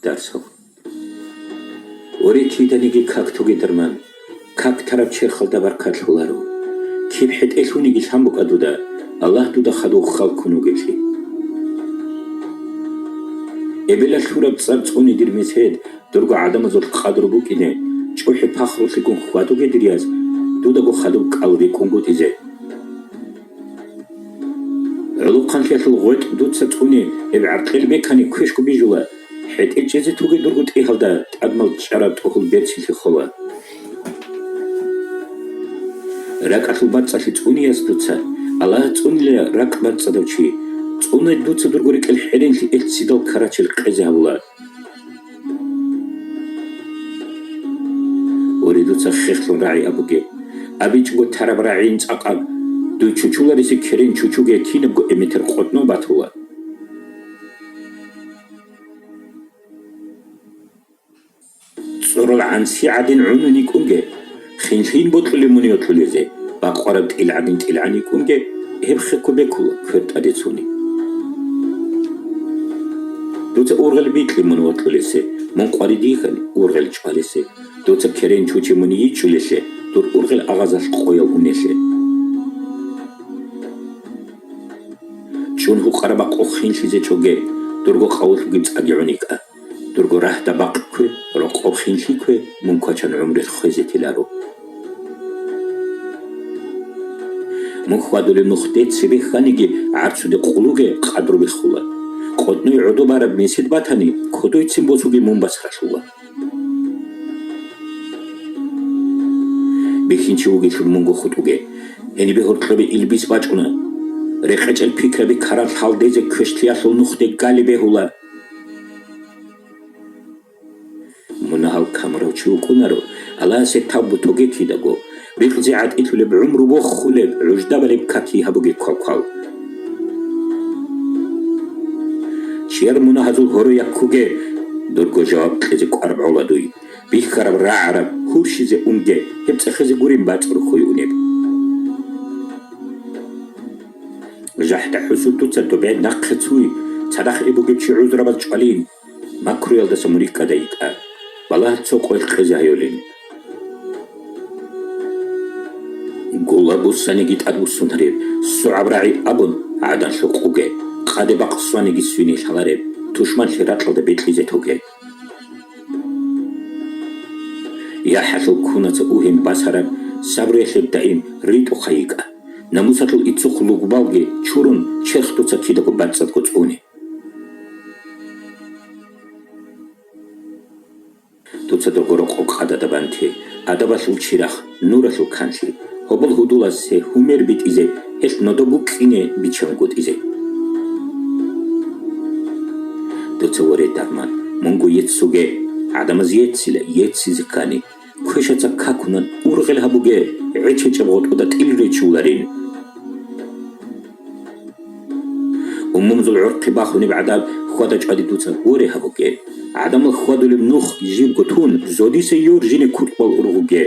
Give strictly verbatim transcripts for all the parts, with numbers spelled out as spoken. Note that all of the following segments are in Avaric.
Дарсал. Оре киданиги как тоге дарман, как тараб черхалда баркат лъоларо. Киб хӀетӀе лъуниги лъан букӀа дуда, Аллагь дуда хадув халккун вугеблъи. Эбелалъураб цӀар цӀуне дир месед, дурго гӀадамазул къадру букӀине, чӀухӀи пахрулъигун хьвадуге дир яз, дудаго хадуб кӀал рикӀкӀунгутӀизе. ГӀолохъанлъиялъул гъветӀ дуца цӀуне, гьеб гӀаркьел бекани квешго бижула, хӀетӀе чӀезе тоге дурго тӀигьалда тӀадмал чӀараб тӀогьул берцинлъи хола. РакӀалъул бацӀцӀалъи цӀунияс дуца, Аллагь цӀунила ракӀ бацӀцӀадав чи, цӀуне дуца дурго рекӀел хӀеренлъи элъцидал карачел къезе гьабула. Уре, дуца хехлъун рагӀи абуге. АбичӀого тараб рагӀийин цӀакъаб. Дуй чучуларисе керен чучуге кинабго эметер къотӀнов батула. ЦӀурал гӀанси гӀадин гӀунун йикӀунге, хинлъин бокьулеб мун йокьулезе, бакъвараб тӀил гӀадин тӀилгӀан йикӀунге, гьеб хехго бекула квер тӀаде цуни. Дуца ургъел бикьи мун вокьулесе, мун къваридихьани ургъел чӀвалесе. Дуца керен чучи мун йичӀчӀулелъе, дур ургъел агъазалъ къоял унелъе. ЧӀун гьукъараб бакъу хинлъизе чӀоге, дурго къавулъуги цӀаги гӀуникӀа. Дурго рагьда бакъ ккве, рокъоб хинлъи ккве, мун квачан гӀумру хвезе теларо. Мун хьвадулеб нухде цебе хьаниги гӀарцуде къулуге къадру биххула. КъотӀнуй гӀодо бараб месед батани, кодойцин босуги мун басралъула. Бихьинчи вугелъул мунго хутӀуге, гьенибе гьоркьобе илбис бачӀуна. РекъечӀел пикраби ккарал лъалдезе квешлъиялъул нухде гали бегьула. Мунагьал камурав чи вукӀунаро, Аллагьасе тавбу тоге кидаго, рикъзи гӀатӀилъулеб, гӀумру бохулеб, гӀуждабалеб каки гьабуге квал-квал. Чияр мунагьазул гьоро яккуге, дурго жаваб кьезе кӀвараб гӀола дуй. Бихьараб рагӀараб гьурщизе унге, гьеб цӀехезе гурин бацӀ рухьуй унеб. ЖахӀда-хӀусуд дуца добе нахъе цуй, цадахъ ибугеб чи гӀузрабаз чӀвалин. Макруялдаса мун рикӀкӀада йикӀа, балагь цо къоялъ къезе гьайолин. Гула буссаниги тӀадбуссунареб, сугӀаб рагӀи абун, гӀадан лъукъуге, къаде бакъ сваниги свине лъалареб, тушманлъи ракьалда бекьизе тоге. ЯхӀалъул кунаца угьин басараб, сабруялъе даим ритӀухъа йикӀа, намусалъул иццухъ лугбалги чурун, черх дуца кидаго бацӀцӀадго цӀуне. Дуца дурго рокъоб къадада банте, адабалъул чирахъ, нуралъул канлъи, гьобол гьудуласе гьумер битӀизе, гьелъ нодо букӀине биччан гутӀизе. Дуца воре, дарман, мунго еццуге, гӀадамаз еццила, еццизе ккани, квешаца какунан ургъел гьабуге, гӀечечӀеб гъотӀода тӀил речуларин. Умумузул гӀурхъи бахунеб гӀадаб хьвада-чӀвади дуца гьоре гьабуге. ГӀадамал хьвадулеб нух жибго тун, зодиса йор жине куркъбал ургъуге.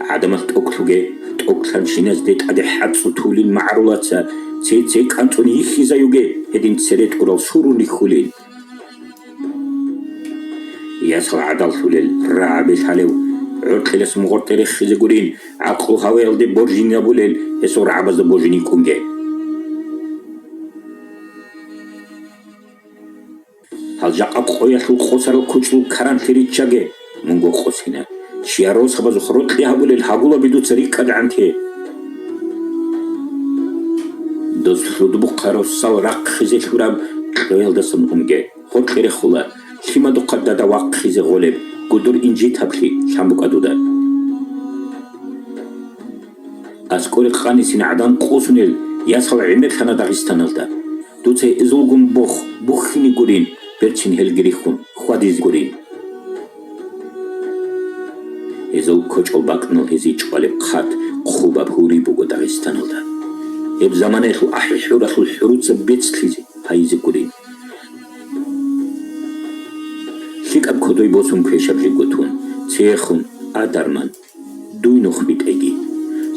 ГӀадамал тӀокӀлъуге, тӀокӀлъан чиназде тӀаде хӀацӀцӀу тулин магӀарулаца, цей-цей кӀанцӀун йихьизаюге, гьедин цере тӀурал сурун рихьулин. Ясал гӀадаллъулел рагӀаби лъалев, гӀоркьилас мугъорте рехизе гурин, гӀакълу-гьаваялде боржинабулел гьесул рагӀабазда божиникӀунге. Гьал жакъа къоялъул къосарал кучӀлъул каранлъи риччаге, мунго къосина. Чияр росабазухъ рокьи гьабулел гьагулаби дуца рикӀкӀад гӀанте. Дос лъудбухъа росал рахъизе лъураб кьоялдасан унге. Гъоркье рехула, лъимадухъа дада вахъизе гъолеб, гудур инжитаблъи лъан букӀа дуда. АскӀоре къанисин гӀадан къосунел ясал гӀемерлъана Дагъистаналда. Дуца гьезулгун бох бухьине гурин, берцин гьелги рихьун, хьвадизе гурин. Гьезул кочӀол бакӀнал гьезие чӀвалеб хъат хъубаб гьури буго Дагъистаналда. Гьеб заманаялъул ахӀи-хӀуралъул хӀуруца бецлъизе гьайизе гурин. ЛъикӀаб кодой босун квешаб жибго тун, цехун, а, дарман, дуй нух битӀеги.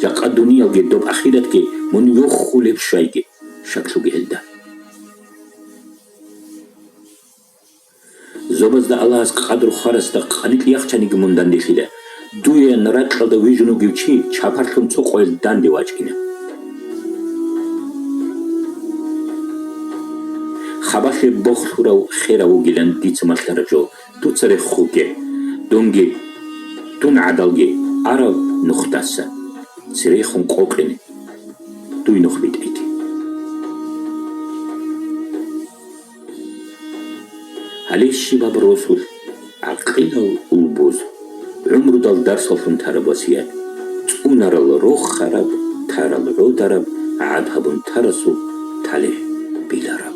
Жакъа дуниялги доб ахиратги мун йохулеб щвайги, шаклъуги гьелда. Зобазда Аллагьас къадру хварасда къадилъ яхчаниги мун данделъила. Дуе ракьалда вижун вугев чи чапарлъун цо къоялъ данде вачӀина. Хабалъе бохлъурав херав вугилан дица малъараб жо, дуца рехуге, дунги, дун гӀадалги арав нухдаса. Церейхун къокъине, дуй нух битӀеги. Гьале щибаб росулъ гӀакъилал улбуз, гӀумрудал дарсаллъун тараб васият, цӀунарал рохараб, тарал гӀодараб, гӀад гьабун тарасул талихӀ билараб.